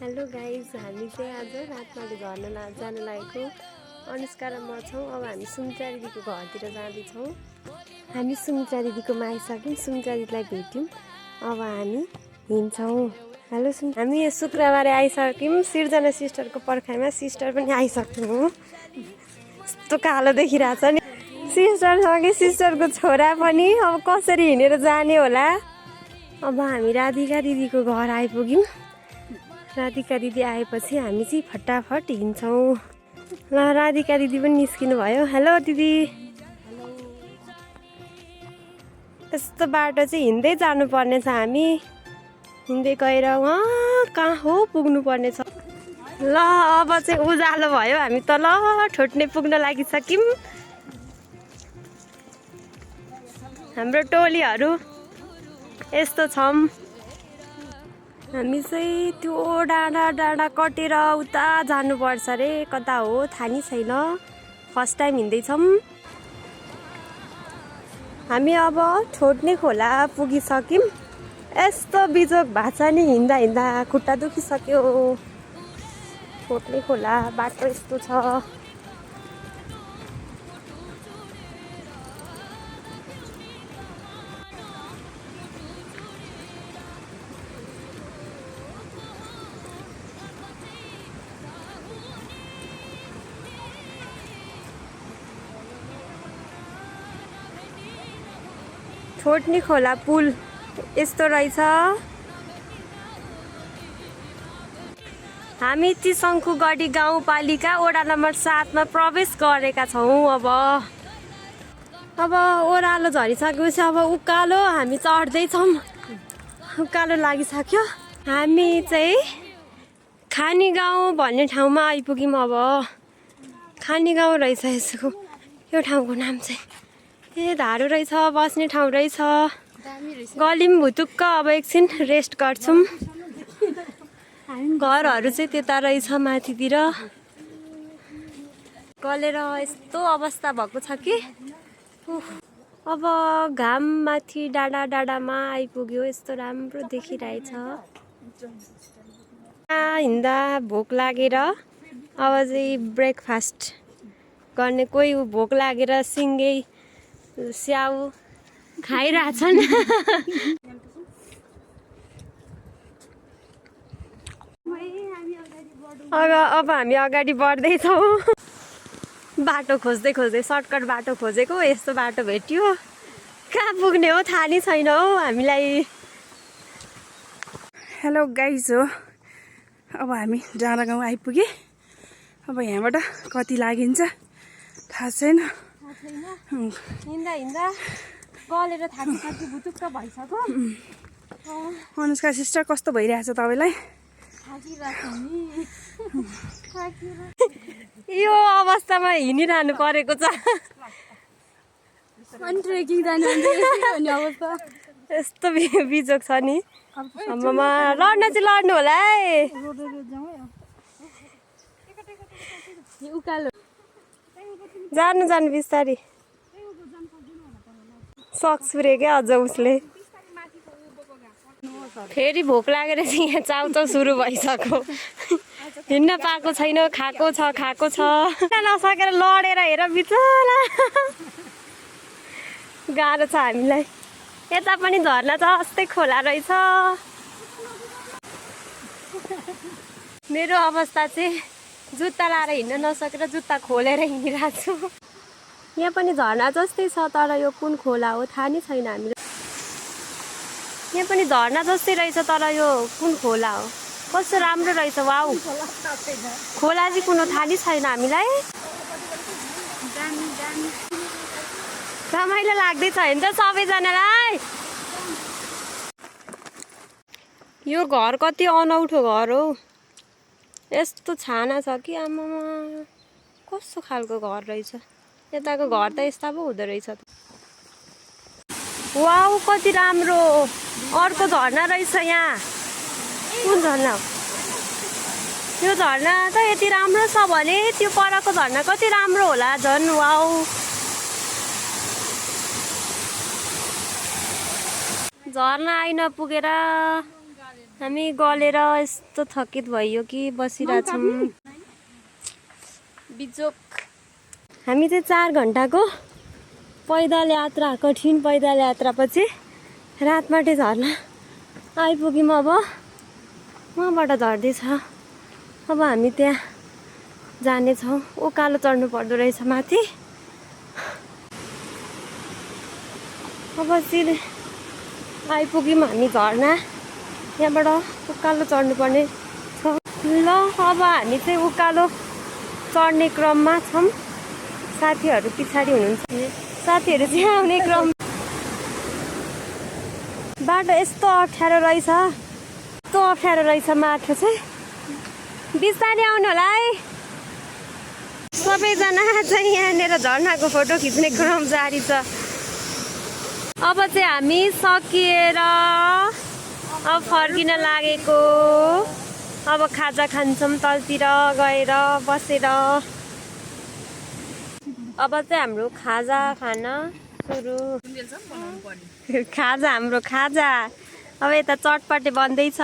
Hello guys, हामी चाहिँ आज रातमाटी झर्न जान लागेको अनुष्का र म छौँ। अब हामी सुमित्रा दिदीको घरतिर जाँदैछौँ। हामी सुमित्रा दिदीकोमा आइसक्यौँ, सुमित्रा दिदीलाई भेट्यौँ। अब हामी हिँड्छौँ। हेलो हामी शुक्रबार आइसक्यौँ सिर्जना सिस्टरको पर्खाइमा। सिस्टर पनि आइसक्यौँ। यस्तो कालो देखिरहेछ नि सिस्टरसँगै सिस्टरको छोरा पनि। अब कसरी हिँडेर जाने होला। अब हामी राधिका दिदीको घर आइपुग्यौँ। राधिका दिदी आएपछि हामी चाहिँ फटाफट हिँड्छौँ। ल राधिका दिदी पनि निस्किनु भयो। हेलो दिदी। यस्तो बाटो चाहिँ हिँड्दै जानुपर्ने छ। हामी हिँड्दै गएर उहाँ कहाँ हो पुग्नु पर्ने छ। ल अब चाहिँ उज्यालो भयो। हामी तल ठोट्ने पुग्न लागिसक्यौँ। हाम्रो टोलीहरू यस्तो छौँ। हामी चाहिँ त्यो डाँडा डाँडा कटेर उता जानुपर्छ अरे। कता हो थाहा नि छैन। फर्स्ट टाइम हिँड्दैछौँ। हामी अब ठोट्ने खोला पुगिसक्यौँ। यस्तो बिजोग भएको छ नि हिँड्दा हिँड्दा खुट्टा दुखिसक्यो। ठोट्ने खोला बाटो यस्तो छ। ठोट्ने खोला पुल यस्तो रहेछ। हामी चिसङ्खुगढी गाउँपालिका वडा नम्बर 7 मा प्रवेश गरेका छौँ। अब ओह्रालो झरिसकेपछि अब उकालो हामी चढ्दैछौँ। उकालो लागिसक्यो। हामी चाहिँ खानी गाउँ भन्ने ठाउँमा आइपुग्यौँ। अब खानी गाउँ रहेछ यसको। यो ठाउँको नाम चाहिँ धारो रहेछ। बस्ने ठाउँ रहेछ। गलिम भुतुक्क। अब एकछिन रेस्ट गर्छौँ। घरहरू चाहिँ त्यता रहेछ माथितिर। गलेर यस्तो अवस्था भएको छ कि अब घाम माथि डाँडा डाँडामा आइपुग्यो। यस्तो राम्रो देखिरहेछ। हिँड्दा भोक लागेर अब चाहिँ ब्रेकफास्ट गर्ने कोही भोक लागेर सिङ्गै स्याउ खाइरहेछन्। अब हामी अगाडि बढ्दैछौँ। बाटो खोज्दै खोज्दै सर्टकट बाटो खोजेको यस्तो बाटो भेट्यो। कहाँ पुग्ने हो थाहा नै छैन हौ हामीलाई। हेलो गाइज हो। अब हामी डाँडा गाउँ आइपुगे। अब यहाँबाट कति लागिन्छ थाहा छैन। हिँड्दा हिँड्दा गलेर थाकिसक्यो। भुतुक्क भइसक्यो। अनुष्का सिस्टर कस्तो भइरहेछ तपाईँलाई? यो अवस्थामा हिँडिरहनु परेको छ। यस्तो बिजोग छ नि। आमामा लड्न चाहिँ लड्नु होला है। जानु जानु बिस्तारी। सक्स पुऱ्यो अझ उसले। फेरि भोक लागेर चाहिँ यहाँ चाउचाउ सुरु भइसक्यो। हिँड्न पाएको छैन। खाएको छ नसकेर लडेर हेर बिचरा गाह्रो छ हामीलाई। यता पनि झर्ना छ। अस्ति खोला रहेछ। मेरो अवस्था चाहिँ जुत्ता लाएर हिँड्न नसकेर जुत्ता खोलेर हिँडिरहेको छु। यहाँ पनि झर्ना जस्तै छ तर यो कुन खोला हो थाहा नै छैन हामीलाई। यहाँ पनि झर्ना जस्तै रहेछ तर यो कुन खोला हो। कस्तो राम्रो रहेछ। वाउ खोला चाहिँ कुन हो थाहा नै छैन हामीलाई। रमाइलो लाग्दैछ होइन त सबैजनालाई। यो घर कति अनौठो घर हो। यस्तो छाना छ कि आमामा कस्तो खालको घर रहेछ। यताको घर त यस्ता पो हुँदो रहेछ। वाउ कति राम्रो। अर्को झर्ना रहेछ यहाँ। कुन झर्ना हो यो? झर्ना त यति राम्रो छ भने त्यो परको झर्ना कति राम्रो होला झन्। वाउ झर्ना आइन पुगेर हामी गलेर यस्तो थकित भइयो कि बसिरहेछौँ। बिजोक हामी चाहिँ 4 घन्टाको पैदल यात्रा, कठिन पैदल यात्रापछि रातमाटे झर्ना आइपुग्यौँ। अब वहाँबाट झर्दैछ। अब हामी त्यहाँ जानेछौँ। उकालो चढ्नु पर्दो रहेछ माथि। अब सिधै आइपुग्यौँ हामी झर्ना। यहाँबाट उकालो चढ्नुपर्ने छ। ल अब हामी चाहिँ उकालो चढ्ने क्रममा छौँ। साथीहरू पछाडि हुनुहुन्छ। साथीहरू चाहिँ आउने क्रम। बाटो यस्तो अप्ठ्यारो रहेछ, यस्तो अप्ठ्यारो रहेछ माटो चाहिँ। बिस्तारै आउनु होला है। सबैजना चाहिँ यहाँनिर झर्नाको फोटो खिच्ने क्रम जारी छ। अब चाहिँ हामी सकिएर अब फर्किन लागेको। अब खाजा खान्छौँ तलतिर गएर बसेर। अब चाहिँ हाम्रो खाजा खान सुरु। खाजा हाम्रो खाजा। अब यता चटपटे बन्दैछ।